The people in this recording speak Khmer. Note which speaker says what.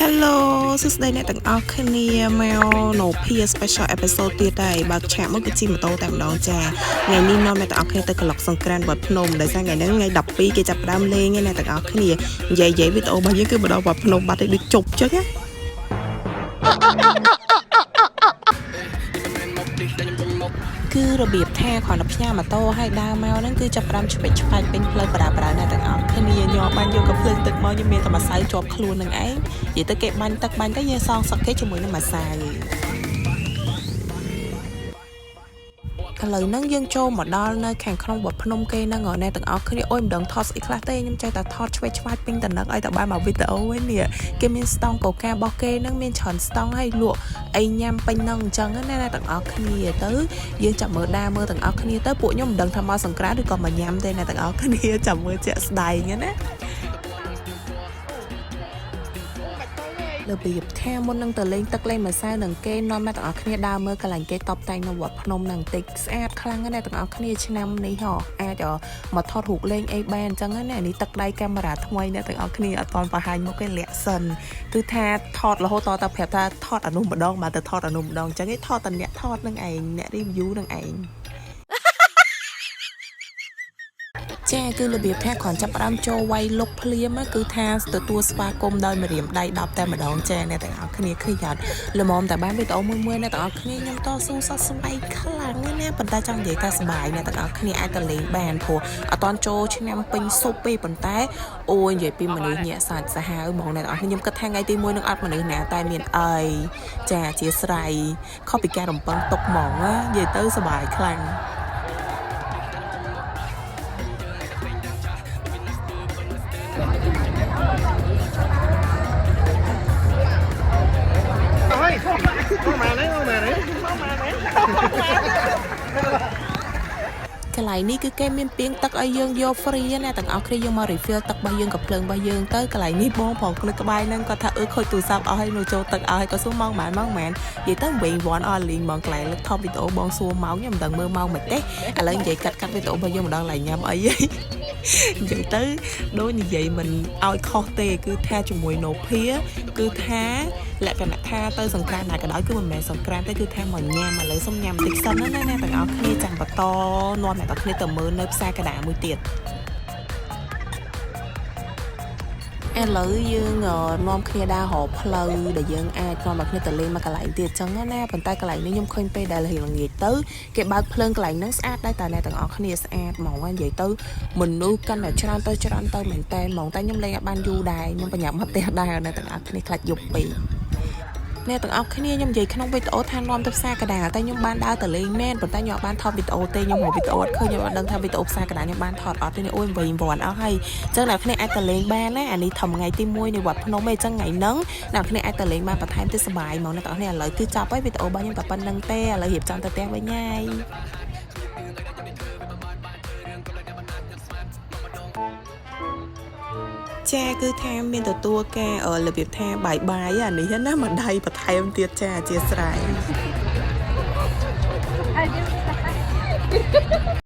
Speaker 1: Hello សួស្តីអ្នកទាំងអស់គ្នាមក No Pia Special Episode ទៀតហើយបើកឆាកមកគឺជិះម៉ូតូតែម្ដងចាថ្ងៃនេះនាំអ្នកទាំងអស់គ្នាទៅក្លុកសង្ក្រានវត្តភ្នំដោយសារថ្ងៃហ្នឹងថ្ងៃ12គេចាប់ផ្ដើមលេងឯអ្នកទាំងអស់គ្នានិយាយនិយាយវីដេអូរបស់យើងគឺមកដល់វត្តភ្នំបាត់ឯដូចជប់ចឹងណា គឺរបៀបថាគ្រាន់តែផ្ញើម៉ូតូឲ្យដើរមកហ្នឹងគឺចាប់ផ្ដើមឆ្វេងឆ្វាច់ពេញផ្លូវបដាបដាអ្នកទាំងអស់គ្នាញ័របាញ់យកកំភ្លើងទឹកមកយើងមានតែម្សៅជាប់ខ្លួននឹងឯងនិយាយទៅគេបាញ់ទឹកបាញ់ទៅយើងសងសឹកគេជាមួយនឹងម្សៅឥឡូវហ្នឹងយើងចូលមកដល់នៅខាងក្នុងវត្តភ្នំគេហ្នឹងអ្នកទាំងអស់គ្នាអូយមិនដឹងថតស្អីខ្លះទេខ្ញុំចេះតែថតឆ្វេងឆ្វាច់ពេញតំណឹងឲ្យតែបានមកវីដេអូឯនេះគេមានស្តង់កូការបស់គេហ្នឹងមានច្រើនស្តង់ឲ្យលក់អីញ៉ាំពេញហ្នឹងអញ្ចឹងណាអ្នកទាំងអស់គ្នាទៅយើងចាំមើលដើរមើលទាំងអស់គ្នាទៅពួកខ្ញុំមិនដឹងថាមកសង្ក្រានឬក៏មកញ៉ាំទេអ្នកទាំងអស់គ្នាចាំមើលជាក់ស្ដែងណា របៀបថាមុននឹងទៅលេងទឹកលេងម្សៅនឹងគេនាំអ្នកទាំងអស់គ្នាដើរមើលកន្លែងគេតបតែងនៅវត្តភ្នំនឹងតិចស្អាតខ្លាំងណាស់អ្នកទាំងអស់គ្នាឆ្នាំនេះហ៎អាចមកថតរូបលេងអីបានអញ្ចឹងណានេះទឹកដៃកាមេរ៉ាថ្មីអ្នកទាំងអស់គ្នាអត់តន់បង្ហាញមុខគេលាក់សិនគឺថាថតរហូតតតែប្រាប់ថាថតអានោះម្ដងបាទទៅថតអានោះម្ដងអញ្ចឹងឯងថតតែអ្នកថតនឹងឯងអ្នក review នឹងឯង ចាគឺរបៀបថាគ្រាន់ចាប់ផ្ដើមចូលវាយលុកភ្លាមគឺថាទទួលស្វាគមន៍ដោយម្រាមដៃ10តែម្ដងចាអ្នកទាំងអស់គ្នាឃើញអត់ល្មមតែបានវីដេអូមួយមួយអ្នកទាំងអស់គ្នាខ្ញុំតស៊ូសោះស្វ័យខ្លាំងណាស់ណាប៉ុន្តែចង់និយាយថាសប្បាយអ្នកទាំងអស់គ្នាអាចទៅលេងបានព្រោះអត់តន់ចូលឆ្នាំពេញស៊ុបទេប៉ុន្តែអូយនិយាយពីមនុស្សញាក់សាច់សាហាវហ្មងអ្នកទាំងអស់គ្នាខ្ញុំគិតថាថ្ងៃទី1នឹងអត់មនុស្សណាតែមានអីចាអធិស្ឋានខុសពីការរំពឹងទុកហ្មងណានិយាយទៅសប្បាយខ្លាំង
Speaker 2: ហើយមកមកនេះមកមកនេះ
Speaker 1: កន្លែងនេះគឺគេមានពាងទឹកឲ្យយើងយក free ណាទាំងអស់គ្នាយើងមក refill ទឹករបស់យើងក៏ភ្លើងរបស់យើងទៅកន្លែងនេះបងប្រុសនៅក្បែរហ្នឹងគាត់ថាអឺខូចទូរស័ព្ទអស់ហើយនៅចូលទឹកអស់ហើយក៏សួរម៉ោងប៉ុន្មានម៉ោងប៉ុន្មាននិយាយទៅវិញវ៉ាន់អស់លីងហ្មងកន្លែងលើកថតវីដេអូបងសួរម៉ោងខ្ញុំមិនដឹងមើលម៉ោងមិនទេឥឡូវនិយាយកាត់កាត់វីដេអូរបស់យើងម្ដងឡើងញ៉ាំអីហី និយាយទៅដូចនិយាយមិនឲ្យខុសទេគឺថាជាមួយណូភាគឺថាលក្ខណៈថាទៅសង្ក្រានណាក៏ដោយគឺមិនមែនសង្ក្រានទេគឺថាមកញ៉ាំឥឡូវសុំញ៉ាំតិចសិនណាណាទាំងអស់គ្នាចាំបន្តនាំអ្នកទាំងគ្នាទៅមើលនៅផ្សារកណ្ដាលមួយទៀតឥឡូវយើងនាំគ្នាដើររកផ្លូវដែលយើងអាចនាំមកគ្នាទៅលេងមកកន្លែងទៀតចឹងណាប៉ុន្តែកន្លែងនេះខ្ញុំឃើញពេលដែលរៀងល្ងាចទៅគេបើកភ្លើងកន្លែងហ្នឹងស្អាតដែរតែអ្នកទាំងអស់គ្នាស្អាតហ្មងនិយាយទៅមនុស្សកាន់តែច្រើនទៅច្រើនទៅមែនតើហ្មងតែខ្ញុំលេងអត់បានយូរដែរខ្ញុំប្រញាប់មកផ្ទះដែរអ្នកទាំងអស់គ្នាខ្លាចយប់ពេកអ្នកទាំងអស់គ្នាខ្ញុំនិយាយក្នុងវីដេអូថានាំទៅផ្សារកណ្ដាលតែខ្ញុំបានដើរទៅលេងមែនប៉ុន្តែខ្ញុំអត់បានថតវីដេអូទេខ្ញុំរកវីដេអូអត់ឃើញខ្ញុំអត់ដឹងថាវីដេអូផ្សារកណ្ដាលខ្ញុំបានថតអត់ទេអូយវិញវ៉ាន់អស់ហើយអញ្ចឹងអ្នកគ្នាអាចទៅលេងបានណាអានេះធំថ្ងៃទី1នៃវត្តភ្នំឯងអញ្ចឹងថ្ងៃហ្នឹងអ្នកគ្នាអាចទៅលេងបានបន្ថែមទៀតសប្បាយហ្មងអ្នកទាំងអស់គ្នាឥឡូវគឺចប់ហើយវីដេអូរបស់ខ្ញុំតែប៉ុណ្្នឹងទេឥឡូវរៀបចំទៅផ្ទះវិញហើយ ចាគឺថាមានទទួលការរបៀបថាបាយបាយអានេះណាមួយដៃបន្ថែមទៀតចាអធិស្ឋាន